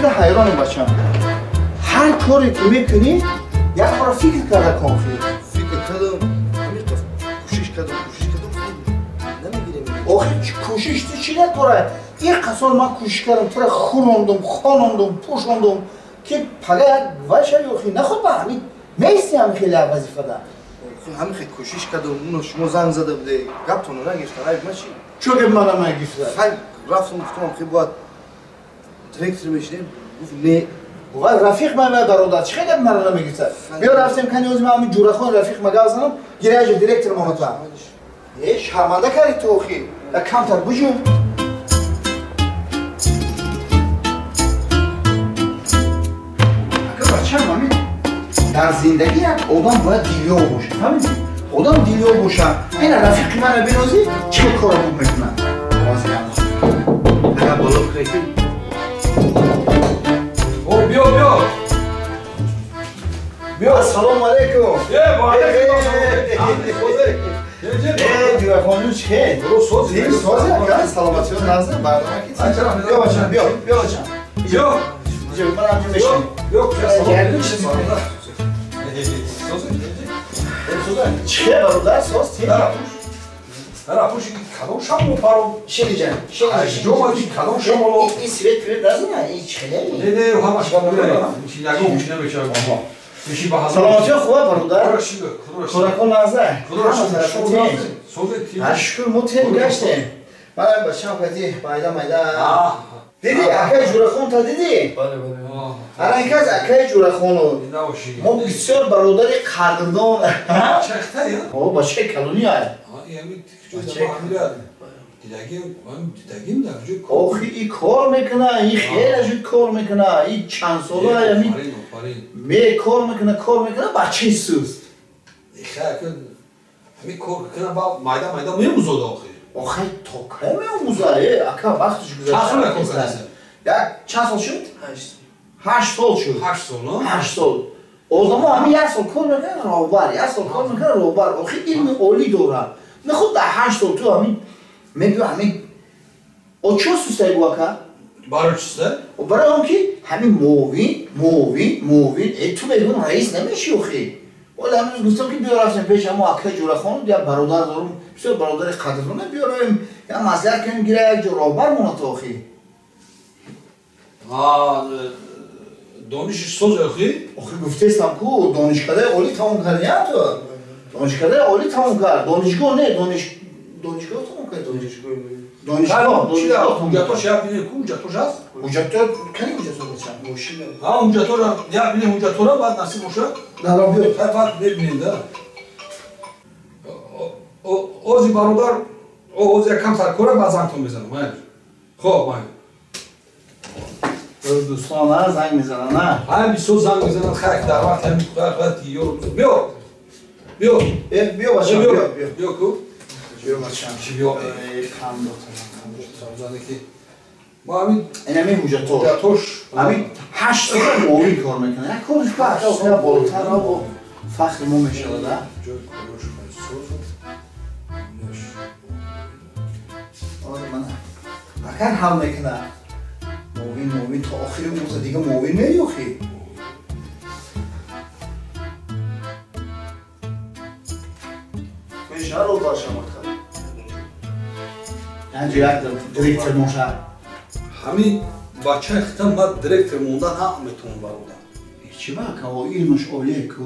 Мо ҳайронем бачам. Ҳар коре ки мекунӣ, як бора фикр карда кун. Фикр кардам, ҳамин кӯшиш кардам, намегирем. Охир кӯшиш ту чӣ накора? Ин қасол ман кӯшиш кардам, тура хӯрондум, хонондум, пӯшондум, ки пага як вай шави охир. Наход ба ҳамин меисти ҳамин хеле вазифада. Ҳамин хел кӯшиш кардам, уно шумо занг зада буде, гаптонро нагирифтан, айб ма чӣ? Чо гап мана нагирифта? Хай рафтам, гуфтам, хел бояд директор мешидем, гуфт не. Вай рафиқ ман вай бародар, чӣ хел мара намегирифта? Биё рафтем кани ози ман ҳамин Ҷурахон рафиқ ма гап занам, гиряҷа директор монота. Э, шарманда кардӣ ту охир. Я камтар буҷум. Ака бачам, ҳамин дар зиндагӣ як одам бояд дилёр бошад, фаҳмидӣ? Одам дилёр бошад. Ина рафиқи мана бинозӣ, чӣ хел кора хуб мекунад. Агар боло бихоҳӣ. О, биё, биё. Биё. Ассалому алайкум. Э, ва алайкум ассалом. Э, Ҷурахонҷон, чӣ хел? Дуруст, сози. Сози, ака, саломатиён назм, барнома ки. Биё бачам, биё, биё бачам. Биё. Биё, ман ҳамҷо мешинем. Биё, Ягон чиз. Сози. Чӣ хел бародар, соз, ти? Ара пуш кадом шамол паро. Шини ҷан, шини. Ҷо кадом шамоло. Ин свет свет назна, ин чӣ хеле? Не, не, ҳамаш ягон чӣ намешавад. Меши ба ҳазор. Саломатиён хуба бародар? Хӯракон наза. Шукр, мо тем гаштем. Ман бачам кати майда майда. Диди, акаи Ҷурахон та диди? Бале, бале. Ана ин кас акаи Ҷурахону. Мо бисёр бародари қадрдон. О, бачаи калони ай. Охи и кор мекуна, и хеле жуд кор мекуна, и чанд сола ами ме кор мекуна, кор мекуна, бачаи суст. Ҳамин кор кунам, ба майда майда меомӯзод охир. Охи то кай меомӯза? Э, ака, вақташ Чанд сол кор гузашта. кардааст? Як чанд сол шуд? 8. 8 сол шуд. 8 сол, но? 8 сол. Одамо ҳамин як сол кор мекунад, роҳбар, як сол кор мекунад, роҳбар. Охи илми олӣ дорад. Нахуд дар 8 сол ту ҳамин мегӯ ҳамин о чо сустаи бу ака? Барои чиста? Барои он ки ҳамин муовин, муовин, муовин, э, ту мегӯн раис намешӣ охи. Ола ҳамин рӯз гуфтам ки биё рафтем пеш ҳамо акаи Ҷурахон, як бародар дорум, бисёр бародари қадрдона, биё равем, як маслиҳат кунем, гира як ҷо роҳбар монад охи. Дониши соз охи? Охи гуфтестам ку донишкадаи олӣ тамом карди, я ту? Донишкадаи олӣ тамом кард. Донишгоҳ не, донишгоҳ тамом кард. Донишгоҳ, донишгоҳ тамом кард. Ҳуҷҷатош як бинем ку, ҳуҷҷатош ҳаст? Ҳуҷҷатто кани ҳуҷҷатто бачам? Мошина. Ҳа, ҳуҷҷатора як бинем, ҳуҷҷатора баъд насиб бошад. Дара биё. Хай, баъд мебинем да. Ози бародар, ози як камтар кора, баъд зангтон мезанам. Майли. Хоб, майли. Дӯстон на занг мезананд, на? Ҳай бисёр занг мезананд, хай дар вақти ҳамин вақти ёр. Биё. Биё. Э, биё бачам, биё, биё. Биё ку. Биё бачам. Чӣ биё? Э, қанд. Зане ки ма ҳамин Ин ҳамин ҳуҷҷатош. ҳуҷҷатош. Ҳамин 8 сола муовин кор мекунад. Як кориш ба ака болотар бо фахри мо мешавад, а? Ҷои кораш хай соз. Оре, мана. Агар ҳал мекунад. Муовин, муовин то охири умрта дига муовин меёхӣ. Мешава роҳбар шамад. Янҷо як директор моша. Ҳамин бачаи хитам ман директор мондан ҳам метавонам бародар. Чӣ ба ака, о илмаш олие ку?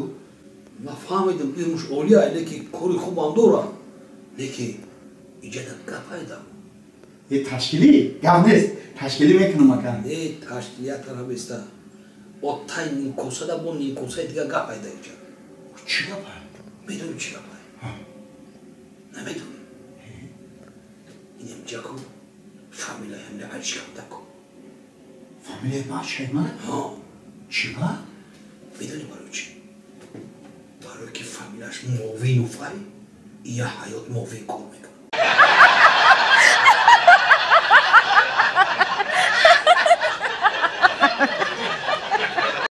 Ман фаҳмидам, илмаш олия, леки кори хубам дорам. Леки иҷада гап айдам. Е, ташкилӣ гап нест. Ташкилӣ мекунам ака. Не, ташкилиятара беста. Оттай нимкосада бо нимкосаи дига гап айда иҷа. Чӣ гап? Медонӣ чӣ гап ай? Намедонӣ. Инам ҷаку фамилияи ҳамина алишканда ку. Фамилияи бачаи ман? Ҳо. Чӣ ба? Медонӣ барои чӣ? Барое ки фамилияш муовину вай ия ҳаёт муовин кор мекунад.